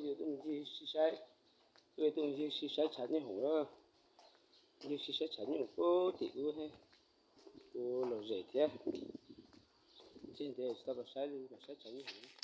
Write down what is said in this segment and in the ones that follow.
Yog tuaj ncig sib saib, tuaj ncig sib saib tshav nyob hoom na. Ncig sib saib tshav nyob hoom puag tim ub, kuv lom zem thiab. Ncig ntev tsis tau los saib li, los saib tshav nyob hoom.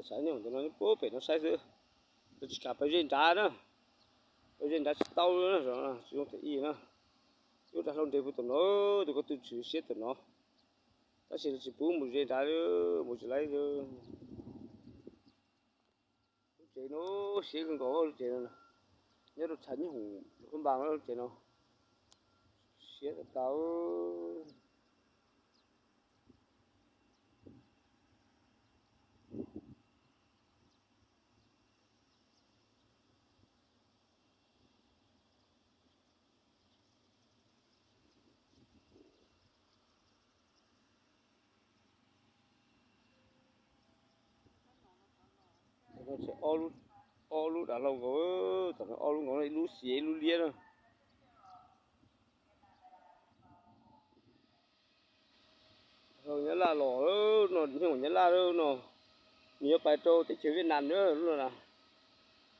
Tshav nyooj ntawm no nyob puag pem no saib xwb, lawv tsis kam pais ze nrad na, pais ze nrad tsis tau na, tsis zoo them ib na. Lub dav hlau nres puag tom no, tus ko tw tshwm siab tom no, tab sis lawv tsis pub mus ze nrad, mus tsis laib. Lub tsev no siab kawg nkaus, lub tsev no nyob rau tshav nyooj hoom lub npas, lub tsev no siab tas tas. Tam no tseem ob lub dav hlau nkaus, tam no ob lub nkaus, ib lub xiav ib lub liab na. Hlau Nyab Laj los no, nyob hauv Nyab Laj no, nws yuav pais rau teb chaws Viaj Nam na lub no na.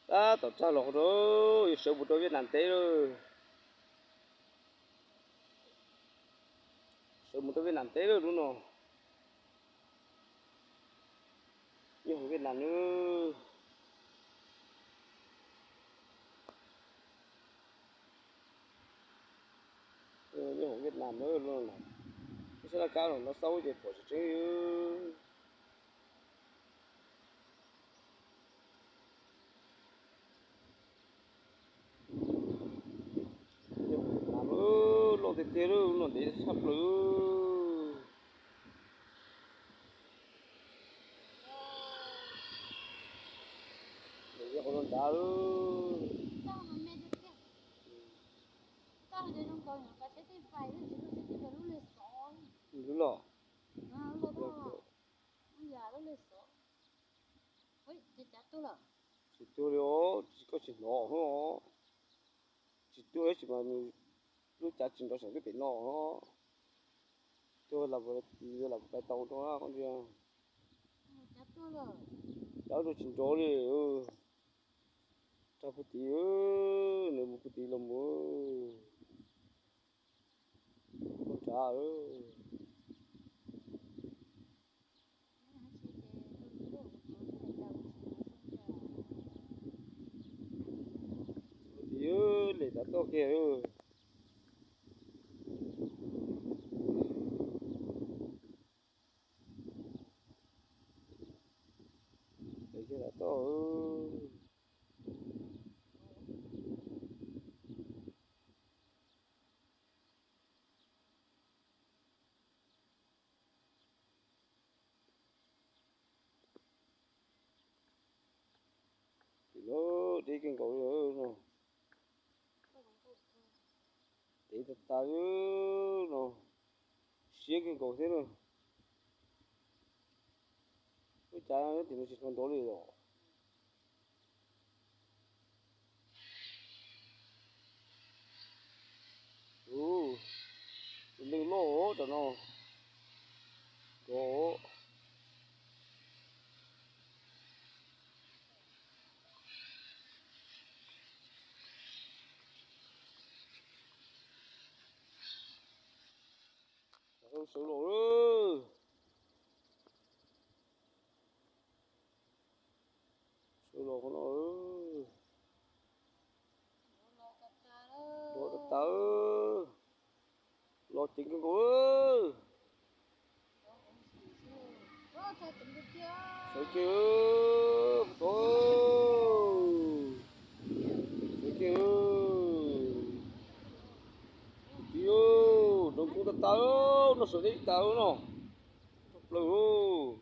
Tab tom rag los rau, yuav sawv mus rau Viaj Nam teb lawm. Sawv mus rau Viaj Nam teb lawm lub no. Nyob hauv Viaj Nam na. Nyob hauv Viaj Nam na lub no. Lub sab laj kab no xauj ces pom tseeb tseeb. Loj tiag tiag lub no, ntev tshaj plaws. Ntev qhov no nrad lawm. Lub los. Tsis tuag li os, koj tsis hnov os. Tsis tuag tsis mas nws lub cav tsis nrov saum peb pem no. Tuag lam, lam pais tau rau qhov ntsia. Cav rau tsis nrov li. Rag puag tid, nws mus puag tid los mus. Nrad. Puag tid, lem tav toj kiag. Lem kiag tav toj. Tim no deb kawg nkaus li no. Deb tas tas li no. Siab kawg nkaus thiab na. Ub, cas tim no tsis hnov nrov li os. Tus leej loj tam no. Nrov. Sawv los, sawv los qhov no. Los tas tas, los ceev kawg nkaus. Sawv kiag, sawv kiag, nrov kub tas tas, no sawv deb tas no. Tshaj plaws.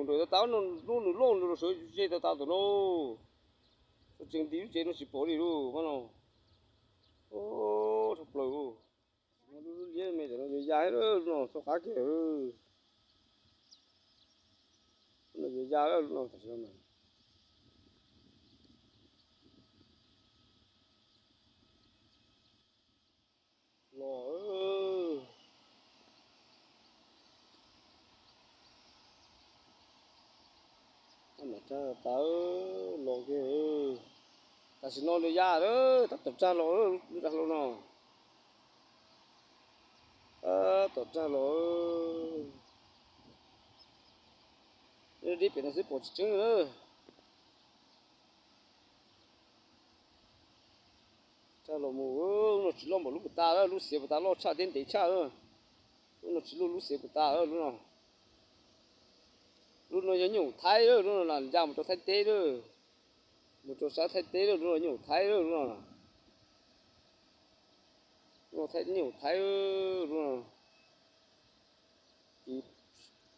Nrov tas tas, hnub nws loj nws los sawv ze tas tas ntawm no. Tseem nti lub tsev no tsis pom li lub no. Tshaj plaws. Lub liab me ntawm no yuav ya no, txhob qab kiag. No yuav ya lawm no, tam sim no mas los. Mam rag tas los kiag. Tam sim no nws ya lawm, tab tom rag los lub dag hlau no. Tab tom rag los. Deb pem no xwb pom tsis tseeb. Tag los mus, lub no tsis loj npaum lub puas tas, lub xiav puas tas loj tshaj thiab ntev tshaj. Lub no tsis luj lub xiav puas tas lub no. Lub no yog nyuj Thaib lub no, ncaj mus rau Thaib teb lawm, mus rau sab Thaib teb lawm, lub no nyuj Thaib lawm, lub no nyuj Thaib lub no.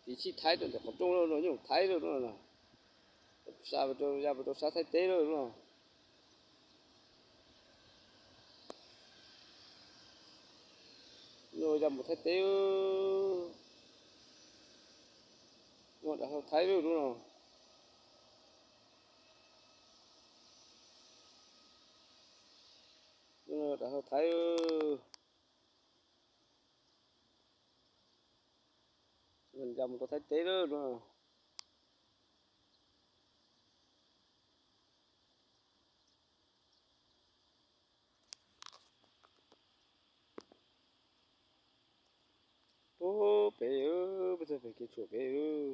Tiv chij Thaib rau ntawm qhov rooj lawm, nyuj Thaib lawm, lub no. Sa ya mus rau sab Thaib teb lawm, lub no. Lub no ya mus Thaib teb, lub no dav hau Thaib lawm, lub no. Lub no dav hau Thaib, ya mus rau Thaib teb lawm, lub no. Ub, pem, peb txog pem kev tshuam pem.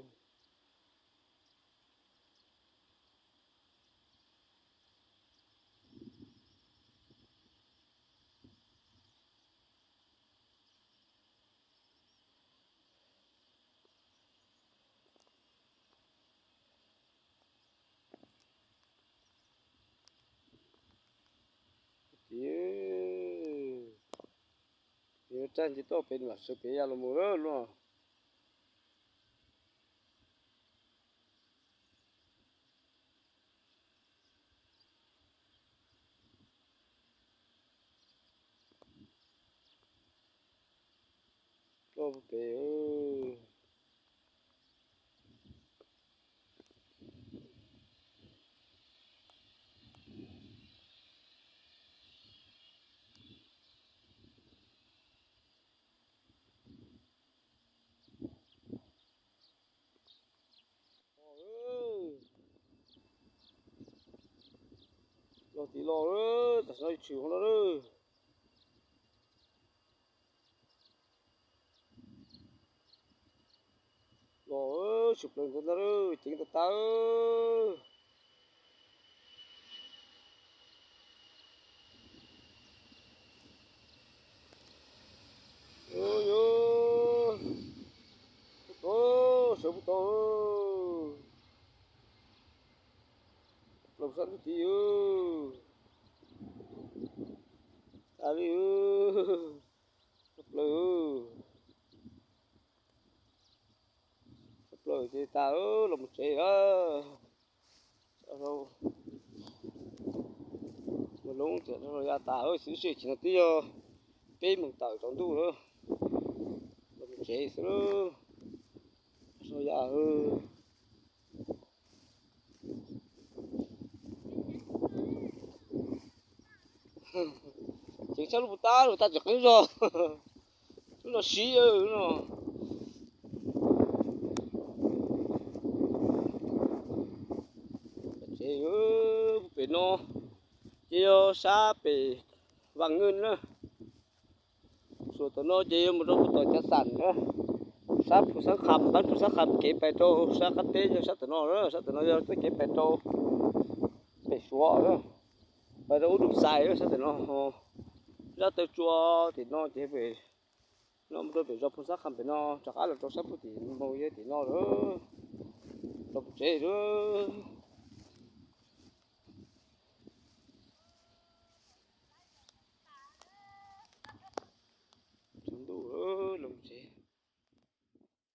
Tiv, tiv raj nce toj pem lam sawv pem ya los mus lawm, lub no. Ploj pem. Los tim los, tam sim no tshwm hauv no lawm. Los tshwm plaws ntawd ntag, ceev tas tas. Sawv puas tau, plaws sab ntuj tid. Tas li, plaws, plaws ces tas, los mus tsev lawm. Mus loob ces ya tas xwb, sij hawm no twb yog peb moos tawm tsaus ntuj lawm. Los mus tsev xwb, so ya. Ceev tshaj lub puas tab, lub tab tseem qeeb zog. Lub no siv no. Tsev pem no ces yog sab pem Vaj Nkeej na. Suav tom no ces yuav mus rau puag tom Cav Xam na. Sab Phu Xab Kham, pab Phu Xab Kham kev pais rau sab qab teb yog sab tom no, sab tom no yog txoj kev pais rau pem Suav, pais rau ub Dum Xais sab tom no. Zaj taw tsua tim no ces pem no mus rau pem zos Phu Xab Kham pem no, rov qab los rau sab puag tim no yog tim no lawm. Los tsev lawm.